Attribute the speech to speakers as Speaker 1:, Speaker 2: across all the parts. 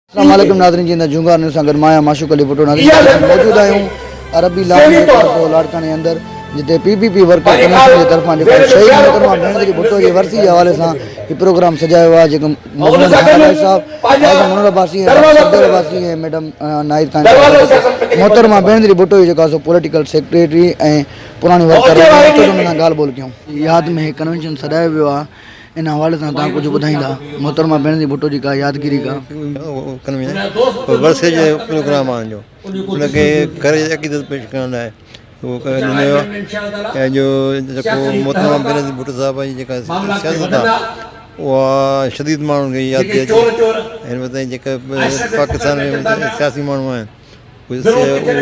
Speaker 1: السلام عليڪم ناظرين جي جونگار نيوز سان گڏ مان آهيان معشوق علي ڀٽو ناظرين اسان موجود آهيون عربي لائونج جي طرف لاڙڪاڻي اندر جتي P P P worker commission جي طرفان جيڪو شهيد محترمه بينظير ڀٽو جي ورسي جي حوالي سان هي پروگرام سجايو ويو آهي جيڪو محمد خان علي صاحب حاجي منور عباسي ۽ ڊاڪٽر صفدر عباسي ۽ ميڊم ناهيد خان محترمه بينظير ڀٽو جي جيڪو آهي سو پوليٽيڪل سيڪريٽري ۽ پراڻي ورڪر اچو ته انهن سان ڳالهه ٻولهه ڪيون. ياد ۾ هي ڪنوينشن سڏايو ويو آهي ان حوالي سان توهان ڪجهه ٻڌائيندا؟ محترمه بينظير ڀٽو جي ڪا يادگيري ڪا؟
Speaker 2: ورسي جو پروگرام آهي ان جو ان کي خراج عقيدت پيش ڪرڻ لاء اهو ڏنو ويو آهي ۽ جو جيڪو محترمه بينظير ڀٽو صاحب جي جيڪا سياست آهي اها شديد ماڻهن کي ياد ٿي اچي هن وقت تائين جيڪا پاڪستان ۾ سياسي ماڻهو آهن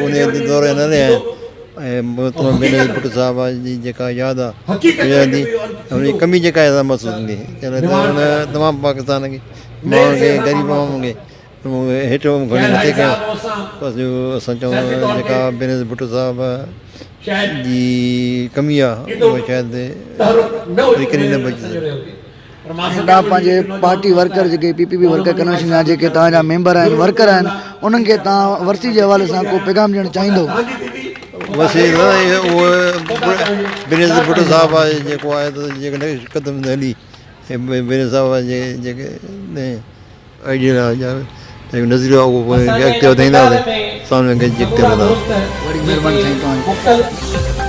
Speaker 2: انهيء دور جا نه رهيا آهن ۽ محترمه بينظير ڀٽو صاحبه جي جيڪا ياد آ رهندي ۽ ان جي ڪمي جيڪا آهي سا محسوس ٿيندي جڏهن ته ان تمام پاڪستان کي ماڻهن کي غريب عوام کي هيٺ کڻي مٿي ڪيو بس جو اسان چئون جيڪا بينظير ڀٽو صاحبه جي ڪمي آ اها شايد وري ڪڏهن نه بچي سگهي.
Speaker 1: ۽ توهان پنهنجي پارٽي ورڪر جيڪي P P P worker convention جا جيڪي توهان جا ميمبر آهن ورڪر آهن انهن کي توهان ورسي جي حوالي سان ڪو پيغام ڏيڻ چاهيندو.
Speaker 2: ورسي اهو بينظير ڀٽو صاحب آهي جيڪو آهي ته جيڪي نقش قدم تي هلي بينظير صاحب جي جيڪي آئيڊيا نظريو آهي اهو اڳتي وڌائينداسين سامهون اڳتي هلنداسين.
Speaker 1: وڏي مهرباني سائين توهان جي.